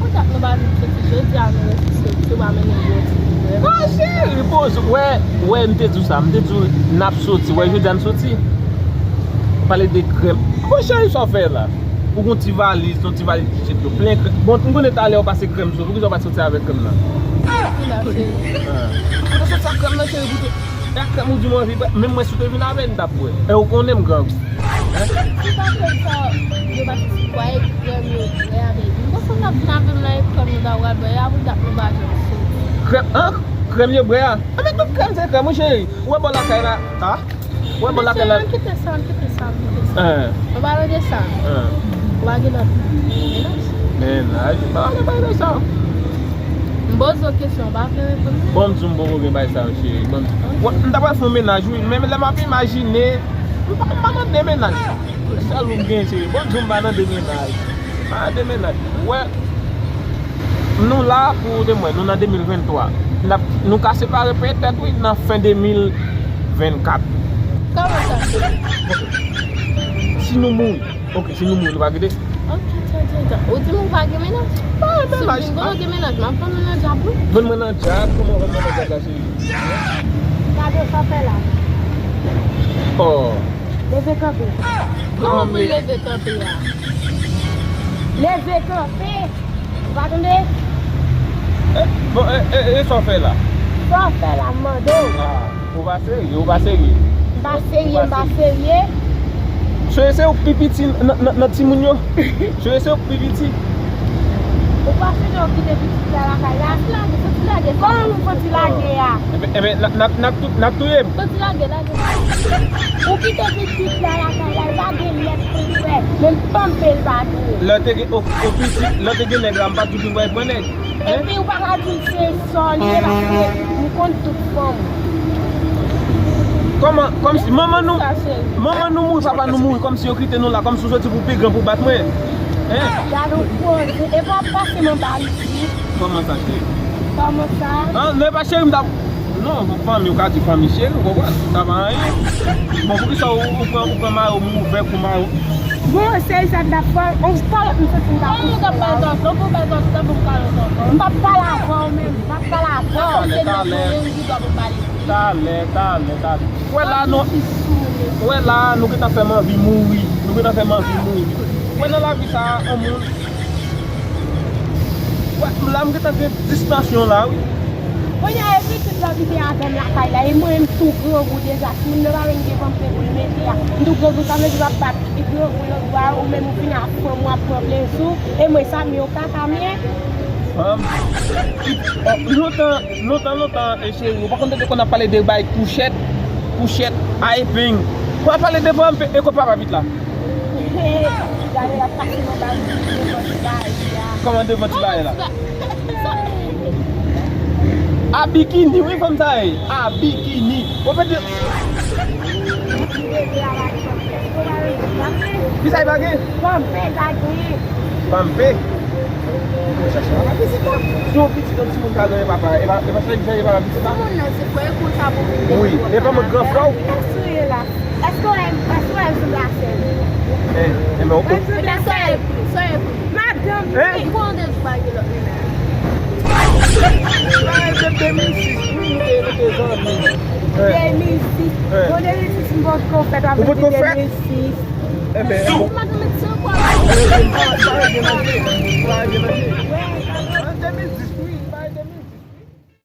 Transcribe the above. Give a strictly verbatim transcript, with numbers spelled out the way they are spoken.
Kontak nou pa vin soti jodi a, nou resi soti, ou pa mennen yon ti livrè. Non, cheri, poze. Wè, wè, m te di w sa, m te di w n ap soti, wè, jodi a n soti. Pale de krèm. Bon, cheri, sa w fè la? Ou gon ti valiz, yon ti valiz ti chèt yo plen krèm. Bon, m konnen talè w pase krèm sou, poukisa w pa t soti avèk krèm nan? Ou la, cheri. Ah. Ou te soti ak krèm nan, cheri, pou te, e ak krèm ou di m anvi, menm mwen si w te vin avè l, m t ap wè. E ou konnen m grangou. Si pa krèm sa, yo pa t kwè krèm yo vrè avè li. M panse w t ap vin avè m nan e krèm nou ta pral bwè a, pou dat nou pa janm soti. Krèm, an? Krèm yo bwè a? Anben tout krèm se krèm, wi, cheri. Ou wè bò lakay la? Ah? Ou wè bò lakay la? Ann kite sa, ann kite sa, ann kite sa. An. An palan de sa, an, ou pa gen lòt mennaj? Mennaj? M pa pale bagay sa. M poze w kesyon, ou pa vle reponn mwen? Bon, m di w m poko gen bagay sa yo, cheri. Bon, m ta pral fè yon mennaj, wi, men lè m ap imajine, m pa, m pa nan de mennaj. Sèl ou m gen, cheri. Bon, m di w m pa nan de mennaj. M pa nan de mennaj. Wè, nou la pou de mwen, nou nan de mil venntwa. N ap, nou ka separe petèt, wi, nan fen de mil vennkat. Kòman sa, cheri? Si nou mouri. Ok, si nou mouri, nou pa kite? Ok, tande, tande. Ou di m ou pa gen mennaj? Pa gen mennaj. Si m vin gen mennaj, m ap vann mwen nan dyab, wi. Vann mwen nan dyab? Kòman vann mwen nan dyab la, cheri? Gade sa w fè la. Oh. Leve kanpe. Kòman pou leve kanpe a? Leve kanpe. Ou pa tande? Eh, bon, e, e, e sa w fè la? Sa w fè la, m mande w. Ah. Ou pa serye, ou pa serye. M pa serye, m pa serye. Cheri, se ou k pi piti nan, nan, nan timoun yo? Cheri, se ou k pi piti? Ou pa sonje w kite pitit la lakay la? Foti lage, foti lage. Kòman m foti lage a? Enben, enben, n a, n a, n a tou-, n a touye m. Foti lage, lage. Ou kite pitit la lakay la, l pa gen lèt pou l fè. Menm panpe l pa gen. Lè w te gen, o, o pitit, lè w te gen nèg la, m pa t di w pou l pran nèg. Epi ou pa ka di m se sa w ye, paske m konn tout fanm. Kòman, kòmsi manman nou, manman nou mouri, papa nou mouri, kòmsi yo kite nou la, kòmsi w soti pou pi gran pou bat mwen? Hein? Gade w poze, e pa pase m anba isit. Kòman sa, cheri? Kòman sa? Ah, non, e pa cheri m t ap, non, fanmi, ou ka di fanmi cheri, ou konprann? Sa pa anyen. Bon, poukisa ou, ou pran, ou pran mayo m ouvè kou mayo? Bon, se sa m t ap fè. On kalòt m soti m t ap. Kòman ou t ap bay kalòt? Ou pou bay kalòt, ou t ap ban m kalòt ankò. M p ap pale avè w menm, m p ap pale avè w. Talè, talè. Talè, talè, talè. Wè la nou, wè la nou gentan fè m anvi mouri. Nou gentan fè m anvi mouri. Wè nan lavi sa a, on moun. Wè, la m gentan gen dis tansyon la, wi. Kounye a, epi tout lòt li te avè m lakay la, e mwen menm tou grangou deja, timoun nan pa menm gen panpe pou l mete a. M tou grangou, sa vle di m ap bat grangou lòt bò a, ou menm ou vin ak fanm ou ap pran plezi w, e mwen sa m ye, ou kaka m ye. Fanm, lontan, lontan, lontan, e cheri, ou pa konn tande kon ap pale de bay kouchèt, kouchèt, a epeng. Kon ap pale de fanm, e kot papa pitit la? Gade l ap pase nan bal devan ti bagay la. Kòman devan ti bagay la? A bikini, wi, fanm sa ye. A bikini. Ou pa di. Kisa e pa gen? Panpe pa gen. Panpe? Ou chèche papa pitit la. Si yon pitit, yon timoun ka gen papa, e pa, e pa chèche papa pitit la. Timoun nan se frè konsa pou vin. Wi, e pa mwen gran frè w. Èske w wè m, èske w wè m sanble a sè m? Eh, eh, men ou... Mwen sanble a sè m. Madanm, hein? Ou konn de jou pa gen lòt mennaj. Sa e de de mil sis, wi, nou te, nou te zanmi. Hein? De mil sis. Hein? Bon, de mil sis, m potko fèt, w ap di de mil sis. Ou potko fèt? Eh ben, bon. Madanm, mèt se ankò. Eh ben, sa, sa e de mil sis.